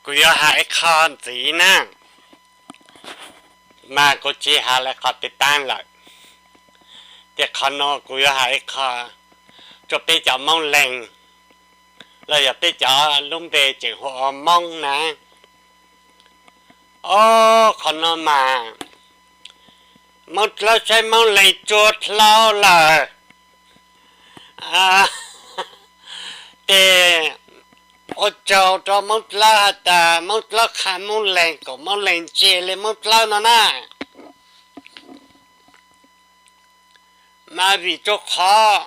Kuv yuav has ib qho ntxiv na, mas kuv tsis has li qhov twg tas lawm. Ces qhov no kuv yuav has ib qho rau peb cov Moob Leeg, los yog peb cov lub npe tseem hu ua Moob na. Ob, qhov no mas Moob Dlawb saib Moob Leeg tsuag dlhau lawm. Ces ua tsaug rau Moob Dlawb has tas Moob Dlawb qha Moob Leeg kom Moob Leeg ntse li Moob Dlawb no na. Mas vim rau qhov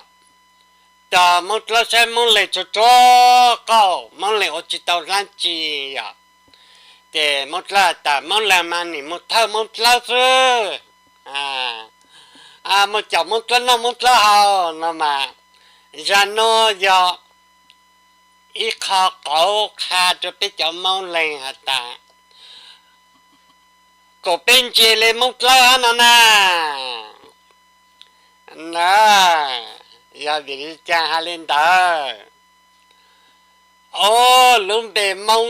tas Moob Dlawb saib Moob Leeg tsuag tsuag qaug, Moob Leeg ua tsis tau dlaab tsi yom. Ces Moob Dlawb has tas Moob Leeg mas nim mus thawj Moob Dlawb xwb, mus caum Moob Dlawb noj Moob Dlawb haus no mas, zaj no yog ib qho qauv qha rau peb cov Moob Leeg has tas kom peb ntse li Moob Dlawb hab no na. Na, yog vim li cas has li ntawd? Ob, lub npe Moob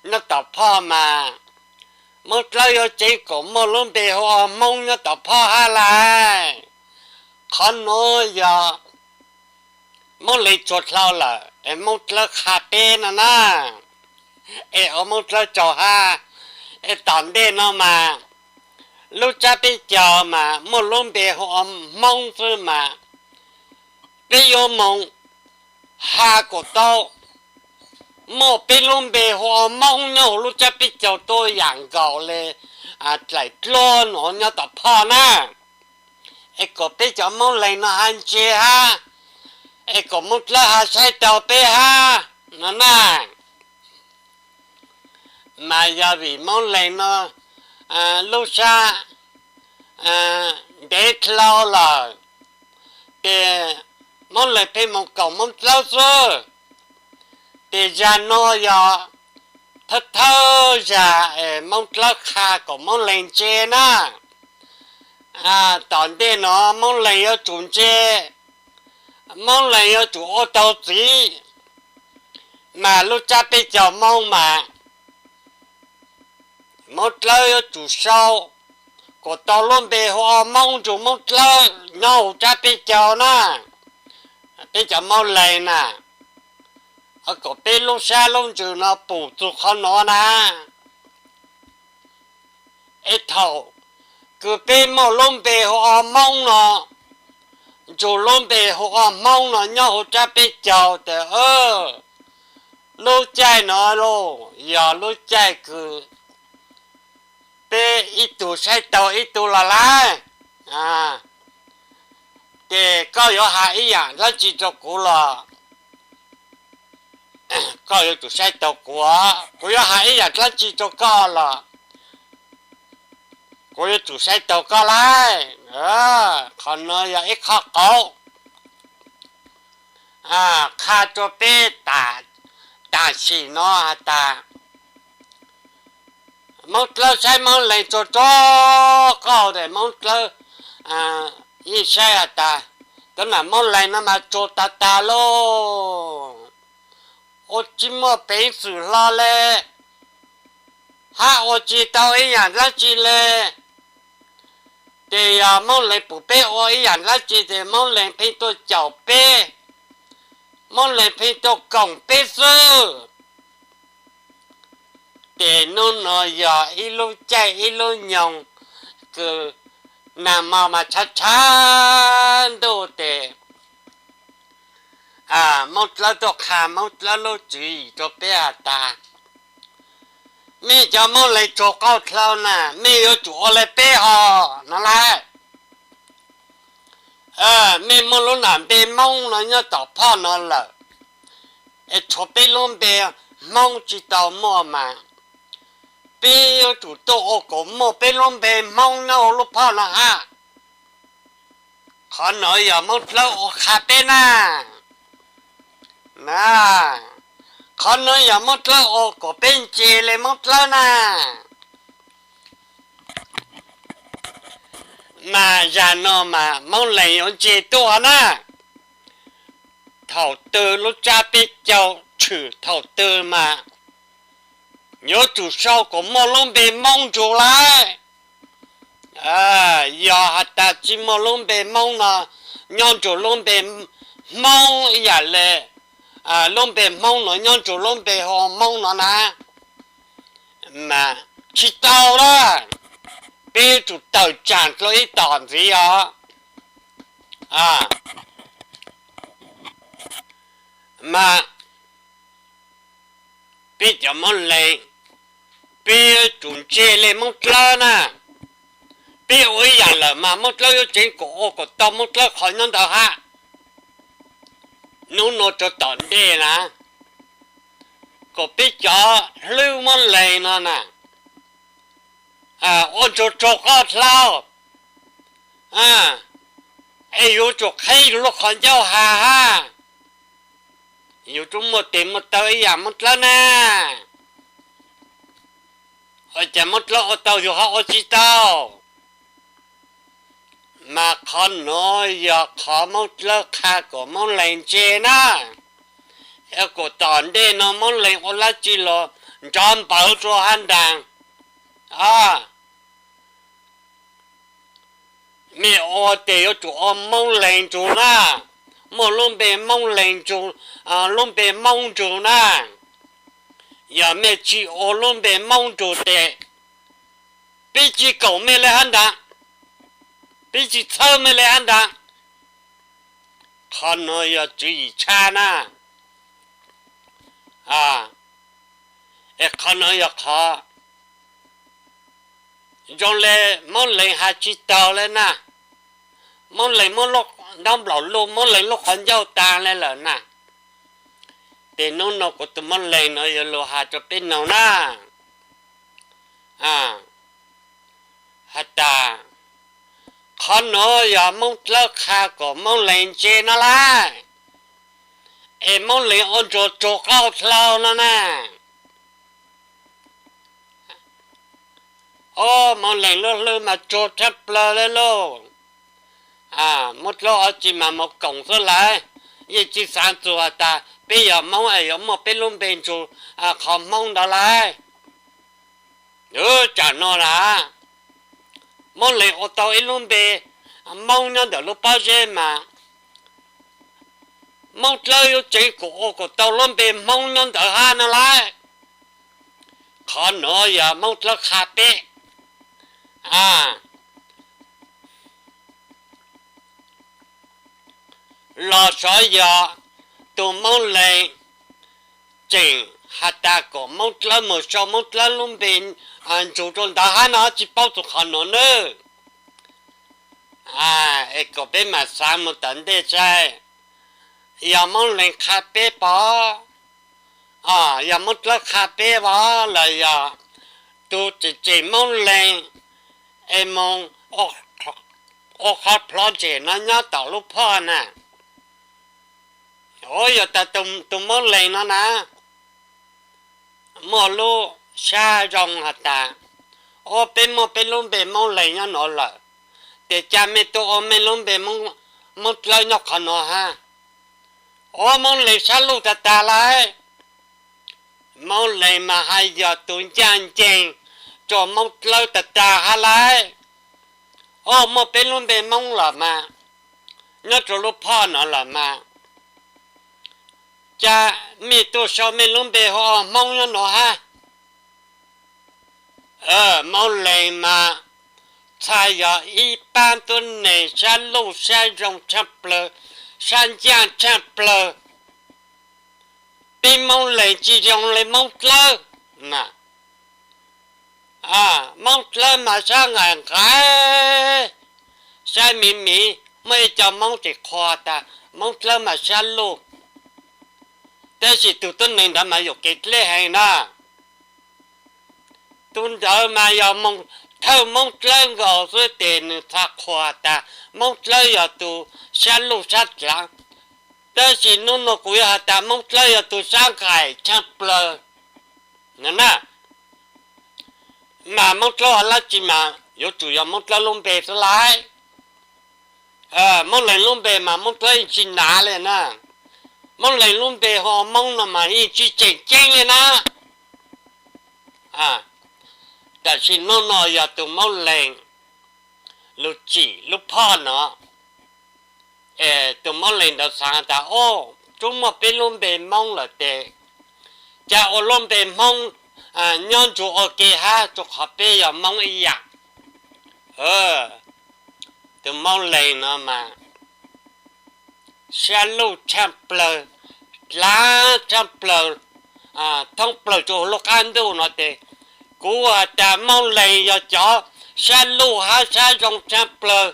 nyob tom phoj mas Moob Dlawb yuav ceev kom muaj lub npe hu ua Hmoob nyob tom phoj hab lauj. Qhov nuav yog Moob Leeg tsuag dlhau lawm es Moob Dlawb qha peb no na. Es ua Moob Dlawb tsaug hab, es tom ntej no mas lub tsab peb caug mas muaj lub npe hu ua Hmoob xwb mas peb yuav moog has kom tau muaj peb lub npe hu ua Moob nyob huv lub tsab peb caug tuaj yaam nkaus le dlaim dluab nuav nyob tom phoj na. Es kom peb cov Moob Leeg no has ntse hab, es kom Moob Dlawb has saib taug peb hab no na. Mas yog vim Moob Leeg no lub sab ntev dlhau lawm, ces Moob Leeg pheej moog koom Moob Dlawb xwb. Ces zaj no yog thawj thawj zaj es Moob Dlawb qha kom Moob Leeg ntse na. Tom ntej no Moob Leeg yuav tsum ntse, Moob Leeg yuav tsum ua tau txiv, mas lub tsab peb caug Moob mas Moob Dlawb yuav tsum sau kom tau lub npe hu ua Moob nrug Moob Dlawb nyob huv tsab peb caug na. Peb cov Moob Leeg na, kom peb lub sab lub ntsws no pum txug qhov nuav na. Es thaum kws peb muaj lub npe hu ua Moob no, nrug lub npe hu ua Hmoob no nyob huv tsab peb caug tes lub caij no los yog lub caij kws peb ib tug saib taug ib tug los lawm. Ces koj yuav has ib yaam dlaab tsi rau kuv los koj yuav tsum saib taug kuv. Kuv yuav has ib yaam dlaab tsi rau koj los kuv yuav tsum saib taug koj lawm. Qhov no yog ib qho qauv qha rua peb tam sim no has tas Moob Dlawb saib Moob Leeg tsuag tsuag qaug tes Moob Dlawb yeej saib has tas, cov nam Moob Leeg no mas tsuag tag tag lauj, ua tsi muaj peev xwm hlo le, hab ua tsi tau ib yaam dlaab tsi le. Ces yog Moob Leeg pum peb ua ib yaam dlaab tsi ces Moob Leeg pheej tuaj caum peb, Moob Leeg pheej tuaj koom peb xwb. Ces nub no yog ib lub caij ib lub nyoog kws nag mo mas tshav tshav ntuj tes Moob Dlawb tuaj qha Moob Dlawb lub tswv yim rua peb has tas, mej cov Moob Leeg tsuag qaug dlhau na, mej yuav tsum ua le peb hos no lawm. Mej muaj lub nam npe Moob no nyob tom phoj no lawm, es tshuav peb lub npe Hmoob tsi tau muaj mas, peb yuav tsum tuaj ua kom muaj peb lub npe Hmoob nyob huv lub phoj no hab. Qhov no yog Moob Dlawb ua qha peb na. Na, qhov no yog Moob Dlawb ua kom peb ntse le Moob Dlawb na. Mas zag no mas Moob Leeg yuav ntse tuaj na. Thaum twg lub tsab peb caug tshwm thaum twg mas yuav tsum sau kom muaj lub npe Hmoob nrug lawm. Yog has tas tsi muaj lub npe Hmoob no nyob nrug lub npe Hmoob ib yam le lub npe Hmoob no nyob nrug lub npe hu Hmoob no na, mas tsi tau lawm. Peb yuav tsum tawm tsaam dlua ib tom ntxiv os. Mas peb cov Moob Leeg, peb yuav tsum ntse le Moob Dlawb na. Peb ua ib yam lawm mas Moob Dlawb yuav tseev kom ua kom tau Moob Dlawb qhov nyob ntawd hab. Hnub nuav rua tom ntej na, kom peb cov hlwb Moob Leeg no na ua ntsuag tsaug qab dlua, es yuav tsum qheb yug lub qhov ncauj has hab. Yug tub muaj tes muaj taw ib yam Moob Dlawb na. Ua cas Moob Dlawb ua tau yug ho ua tsi tau? Mas qhov nuav yog qhov Moob Dlawb qha kom Moob Leeg ntse na. Es kom tom ntej no Moob Leeg ua dlaab tsi los nrov npawv rua hab nraag. Mej ua tes yuav tsum ua Moob Leeg nrug na, muaj lub npe Moob Leeg nrug, lub npe Moob nrug na. Yog mej tsi ua lub npe Moob nrug tes peb tsi koom mej le hab nraag, peb tsi txhawb mej le hab nraag. Qhov nuav yog tswv yim tshaj na. Es qhov nuav yog qhov zoo le Moob Leeg has tsi taug le na. Moob Leeg muab lub ntaub nplaum luj Moob Leeg lub qhov ncauj taag le lawm na. Tes nub nua kuv tus Moob Leeg nuav yuav lug has rua peb noog na. Has tas qhov nuav yog Moob Dlawb qha kom Moob Leeg ntse no lawm, es Moob Leeg ua ntsuag tsaug qab dlua no na. Ob, Moob Leeg lub hlwb mas tsaug tshaj plawg le lauj. Moob Dlawb ua tsi mas moog koom xwb lawm, yeej tsi xaav txug has tas peb yog Moob es yuav muaj peb lub npe nrug qhov Hmoob ntawd lawm. Tsam no na, Moob Leeg ua tau ib lub npe Moob nyob ntawm lub pob zeb mas Moob Dlawb yuav tseev kom ua kom tau lub npe Hmoob nyob ntawd hab no lawm. Qhov nuav yog Moob Dlawb qha peb. Los xyov yog tus Moob Leeg tseem has tas kom Moob Dlawb moog sau Moob Dlawb lub npe nrug rua ntawd hab no tsi paub txug qhov nuav nawb. Es kom peb maam xaav moog tom ntej saib, yog Moob Leeg qha peb pov, yog Moob Dlawb qha peb pov los yog tus tseem tseem Moob Leeg es moog ua qhov plhov ntsej no nyob tom lub phoj na. Ua yog tas tus Moob Leeg no na muaj lub sab zoo has tas, ua peb muaj peb lub npe Moob Leeg nyob nuav lawm, tes ca mej tuaj ua mej lub npe Moob Dlawb nyob qhov nuav hab. Ua Moob Leeg sab luj tag tag lawm. Moob Leeg mas haj yog tus ncaaj nceeg rua Moob Dlawb tag tag hab lawm. Ua muaj peb lub npe Moob lawm mas, nyob rua lub phoj no lawm mas, ca mej tuaj sau mej lub npe hu ua Hmoob nyob nuav hab. Moob Leeg mas txhaj yog ib paab tuab neeg sab luj sab zoo tshaj plawg, sab ncaaj tshaj plawg. Peb Moob Leeg tsi zoo le Moob Dlawb. Moob Dlawb mas sab nqaim nqaim, sab miv miv, muaj ib co Moob tseem qhuas tas Moob Dlawb mas sab luj. Tab sis tug tuab neeg ntawd mas yuam kev dleb heev na. Tug ntawd mas yog moog thawj Moob Dlawb nkaus xwb tes nwg txhaj qhuas tas Moob Dlawb yog tug sab luj sab dlaav. Tab sis nub nua kuv yuav has tas Moob Dlawb yog tug sab nqaim tshaj plawg na. Mas Moob Dlawb ua dlaab tsi mas yuav tsum yog Moob Dlawb lub npe xwb lawm. Moob Leeg lub npe mas Moob Dlawb yeej tsi nav le na. Moob Leeg lub npe hu ua Moob no mas yeej tsi tseem ceeb le na. Tam sim hnub no yog tus Moob Lees lug tsim lub phoj no, es tus Moob Lees ntawd xaav tas, o, tub muaj peb lub npe Moob lawm tes, ca ua lub npe Hmoob nyob ntsug ua ke hab, rua qhov peb yog Moob ib yaam. Tus Moob Lees no mas sab luj tshaaj plawg, dlaav tshaaj plawg, thoob plawg rua huv lub qaab ntuj no tes, kuv has tas Moob Lees yog cov sab luj hab sab zoo tshaaj plawg.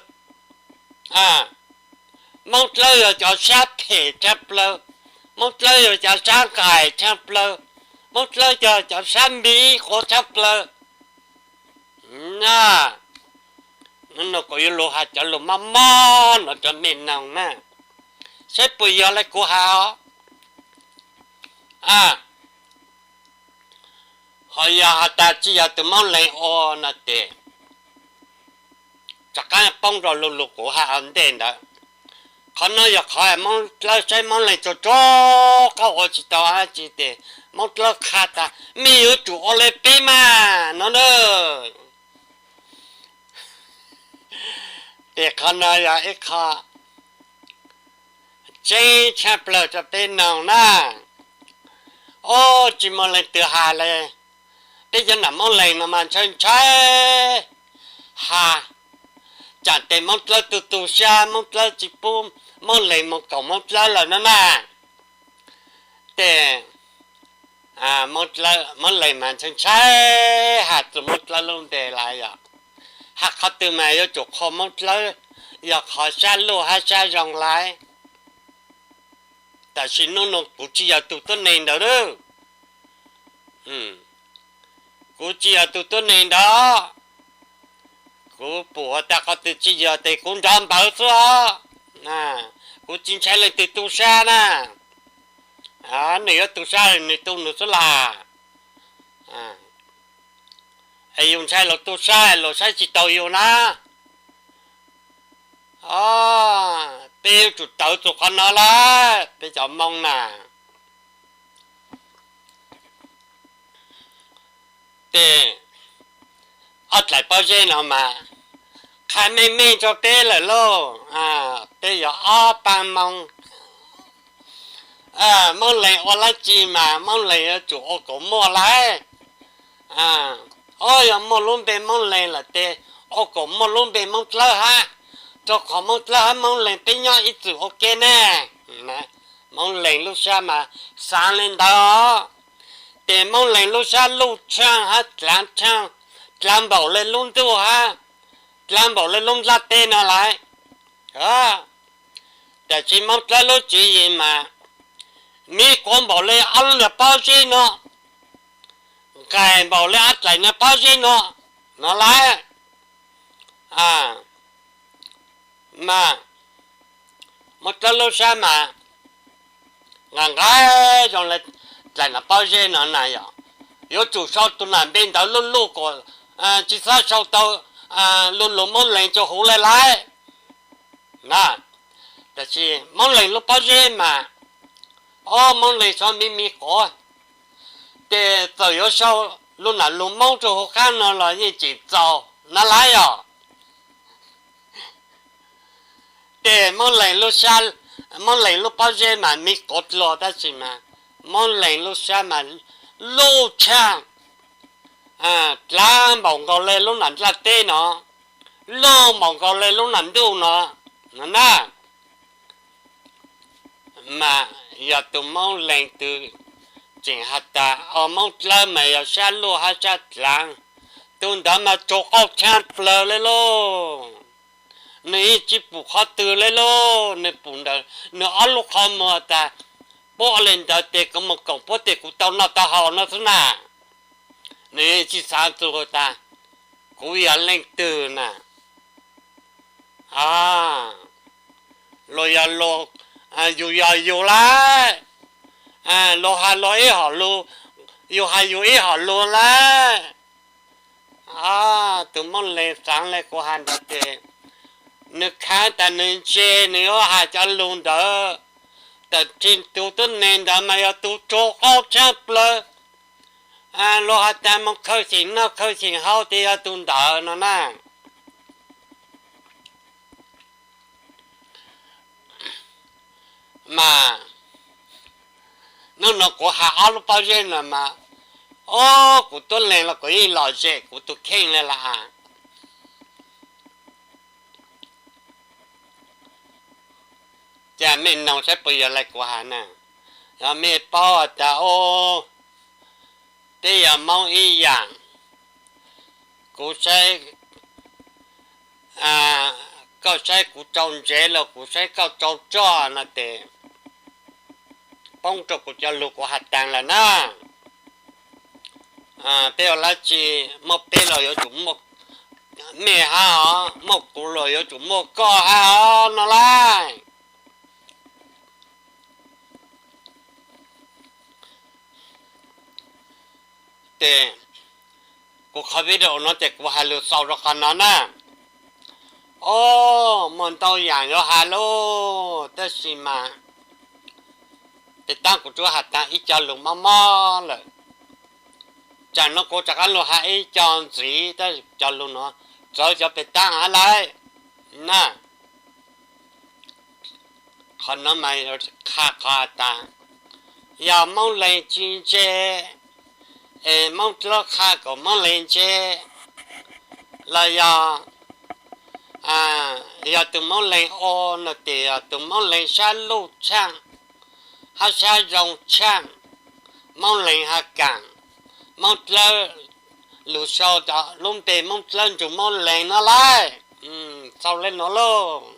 Moob Dlawb yog cov sab phem tshaaj plawg, Moob Dlawb yog cov sab nqaim tshaaj plawg, Moob Dlawb yog cov sab miv quav tshaaj plawg. Nua, kuv yuav lug has cov lug mob mob no rua mej noog na, saib puas yog le kuv has os. Ho yog has tas tsi yog tus Moob Lees ua no tes, rov qaab poob rua lug lug kuv has ua ntej ntawd. Qhov no yog qhov Moob Dlawb saib Moob Lees tsuag tsuag qaub ua tsi tau dab tsi tes Moob Dlawb qha tas mej yuav tsum ua le peb mas no na. Tes qhov no yog ib qho tseeb tshaaj plawg rua peb noog na. Ob, tsi muaj leej twg has le, peb cov nam Moob Lees no mas ntshai ntshai has, caam tes Moob Dlawb tu tu sab, Moob Dlawb tsi pub Moob Lees moog koom Moob Dlawb lawm no na. Tes Moob Lees mas ntshai ntshai has txug Moob Dlawb lub npe lawm yog, has qhov twg mas yuav tsum qhuas Moob Dlawb, yog qhov sab luj hab sab zoo lawm. Tam sim nub nua kuv tsi yog tug tuab neeg ntawd lawm. Kuv tsi yog tug tuab neeg ntawd. Kuv pum has tas qhov twg tsi yog tes kuv nrov npawv xwb os. Kuv tsi ntshai leej twg tu sab na. Nwg yuav tu sab nwg tu nwg xwb las. Es yus ntshai luas tu sab luas saib tsi tau yus na. Peb yuav tsum tawv txug qhov no lawm peb cov Moob na. Tes ob dlaim pob zeb no mas qha meej meej rua peb lawm lauj. Peb yog ob paab Moob. Moob Lees ua dlaab tsi mas Moob Lees yuav tsum ua kom muaj lawm. Ob, yog muaj lub npe Moob Lees lawm tes ua kom muaj lub npe Moob Dlawb hab, rua qhov Moob Dlawb hab Moob Lees peb nyob ib txwm ua ke ne. Moob Lees lub sab mas xaav le ntawd. Tes Moob Lees lub sab luj tshaaj hab dlaav tshaaj, dlaav npaum le lub ntuj hab dlaav npaum le lub nplaj teb no lawm. Tab sis Moob Dlawb lub tswv yim mas miv quav npaum le ob lub niag pob zeb no, nqaim npaum le ob dlaim niag pob zeb no, no lawm. Mas Moob Dlawb lub sab mas nqaim nqaim zoo le dlaim niag pob zeb no na yog. Yuav tsum sau tus nam npe ntawd luj luj kom tsi xob sau tau luj luj Moob Lees rua huv le lawm. Tab sis Moob Lees lub pob zeb mas, ob, Moob Lees xob miv miv quav, tes txawm yuav sau lub nam lug Moob rua huv qaab no los yeej tseem txaus na lawm yog. Tes Moob Lees lub pob zeb mas miv quav dlua tab sis mas Moob Lees lub sab mas luj tshaaj, dlaav npaum nkaus le lub nam nplaj teb no, luj npaum nkaus le lub nam ntuj no, no na. Mas yog tus Moob Lees twg tseem has tas, o, Moob Dlawb mas yog sab luj hab sab dlaav, tus ntawd mas tsaug qauj tshaaj plawg le lauj. Nws yeej tsi pum qhov twg le lauj, nws pum ntawm nws ob lub qhov muag tas, puab ua le ntawd tes kuv moog koom puab tes kuv tau noj tau haus no xwb na. Nws yeej tsi xaav txug tas kuv yog leej twg na. Luag yog luag, yus yog yus lawm, luag has luag ib hom lug, yus has yus ib hom lug lawm. Tus Moob Lees xaav le kuv has ntawd tes, nws khaav tas nws ntse nws yuav has cov lug ntawd, tab sis tus tuab neeg ntawd mas yog tus tsaug qauj tshaaj plawg, Luag has tas moog khawb xyeem noj khawb xyeem haus tes yog tug ntawd no na. Mas nub nua kuv has ob lub pob zeb no mas, o, kuv tuab leeg los kuv yeej lom zem kuv tug kheej le las. Ces mej noog saib puas yog le kuv has na, yog mej paub tas, o, peb yog Moob ib yaam, kuv saib, koj saib kuv tsau ntsev los kuv saib koj tsau roj no tes poob rua kuv cov lug kuv has taag lawm na. Peb ua dlaab tsi, muaj peb los yuav tsum muaj mej hab os, muaj kuv los yuav tsum muaj koj hab os no lauj. Ces kuv qhov video no ces kuv has lug xaus rua qhov no na. O, muaj ntau yaam yuav has lauj, tab sis mas pem taab kuv tsuas has taag ib co lug mob mob lawm. Tsaam no kuv rov qaab lug has ib co ntxiv, tab sis cov lug nuav txawv cov pem taab hab lauj na. Qhov no mas qha qhov has tas, yog Moob Leeg tsi ntse, es Moob Dlawb qha kuas Moob Leeg ntse, los yog, yog tug Moob Leeg ua no tes yog tug Moob Leeg sab luj tshaaj hab sab zoo tshaaj, Moob Leeg hab kaam, Moob Dlawb, lug sau lub npe Moob Dlawb nrug Moob Leeg no lauj. Txaus le nuav lauj.